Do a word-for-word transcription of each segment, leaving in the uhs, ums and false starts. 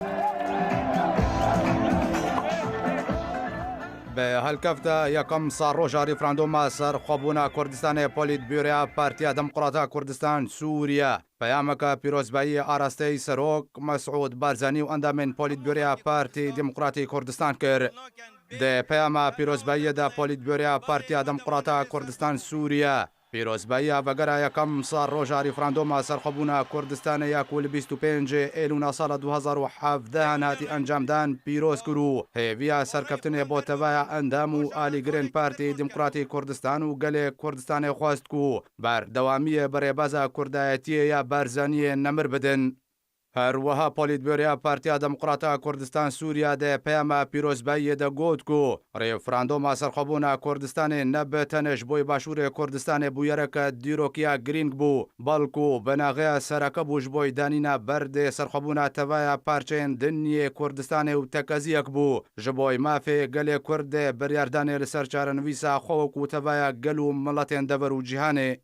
Bi helkefta yekem sal roja referanduma serxwebûna Kurdistanê, Polîtbûroya Partiya Demokrata Kurdistan Sûriye peyameke pîrozbayî arasteyî Serok Mesûd Barzanî û endamên Polîtbûroya Partî Demokratî Kurdistan kir. Di peyama pîrozbayiyê de Polîtbûroya Partiya Demokrata Kurdistan Sûriye pîrozbayiya vegera yekem sal roja referanduma serxwebûna Kurdistanê ya ku li bîst û pêncê Êlûna sala du hazar û hevdeh hatî encamdan pîroz kir û hêviya serkeftinê bo tevaya endam û alîgirên Partî Demokratî Kurdistan û gelê Kurdistanê xwest ku berdewamiyê bi rêbaza Kurdayetiyê ya Barzaniyê nemir bidin. Her wiha Polîtbûroya Partiya Demokrata Kurdistan Sûriye di peyama pîrozbayiyê de got ku referanduma serxwebûna Kurdistanê ne bi tenê ji bo Başûrê Kurdistanê bûyereke dîrokiya girîng bû, belku binagheya sereke bû ji bo danîna berdê serxwebûna tevaya parçeyên din yê Kurdistanê û tekeziyek bû ji bo mafê gelê Kurd ê biryardanê li ser çarenivîsa xwe wekû tevaya gel û miletên dever û cîhanê.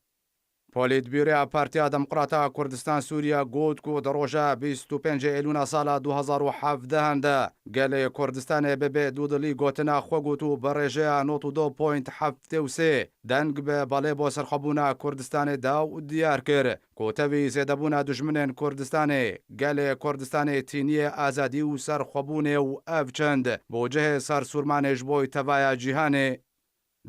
Polîtbûroya Partiya Demokrata Kurdistan Sûriye got ku di roja bîst û pêncê Êlûna sala du hazar û hevdeh de gelê Kurdistanê bi bêdûdilî gotina xwe got û bi rêjeya nod û du point heftê û sê deng bi belê bo serxwebûna Kurdistanê da û diyar kir ku tevî zêdebûna dijminên Kurdistanê, gelê Kurdistanê tîniyê azadî û serxwebûnê û ev çend bû cihê sersûrmanê ji bo tevaya cîhanê.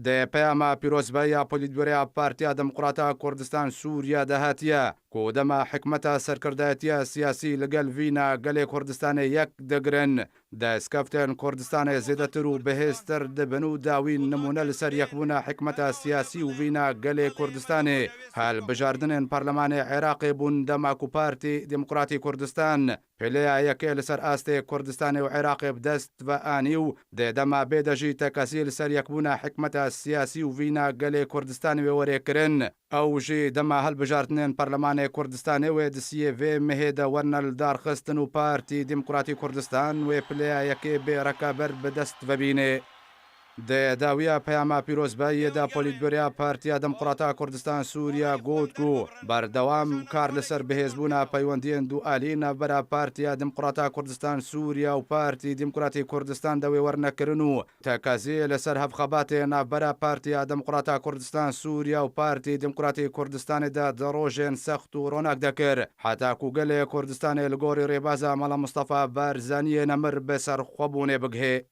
Di peyama pîrozbayiya Polîtbûroya Partiya Demokrata Kurdistan Sûriye de hatiye ku dema hikmeta serkirdayetiya siyasî li gel vîna gelê Kurdistanê yek digirin, destkeftên Kurdistanê zêdetir û bihêztir dibin û dawîn nimûne li ser yekbûna hikmeta siyasî û vîna gelê Kurdistanê hilbijardinên Parlemanê Iraqê bûn dema ku Partî Demokratî Kurdistan Pêleya yekê li ser astê Kurdistanê û Iraqê bi dest ve anî û di dema bê de jî tekesî li ser yekbûna hikmeta siyasî û vîna gelê Kurdistanê wê were kirin. Ew jî dema hilbijartinên Parlemanê Kurdistanê wê di siyê vê mehê de werine li dar xistin û Partî Demokratî Kurdistan wê pêleya yekê bê rekeber bi dest ve bîne. Di dawiya peyama pîrozbayiyê de Polîtbûroya Partiya Demokrata Kurdistan Sûriye got ku berdewam kar li ser bihêzbûna peywendiyên dualî navbera Partiya Demokrata Kurdistan Sûriye û Partî Demokratî Kurdistan de wê werine kirin û tekezî li ser hevxebatê navbera Partiya Demokrata Kurdistan Sûriye û Partî Demokratî Kurdistanê de di rojên sext û ronak de kir, heta ku gelê Kurdistanê li gorî rêbaza Mela Mustafa Barzaniyê nemir bi serxwebûnê bigihê.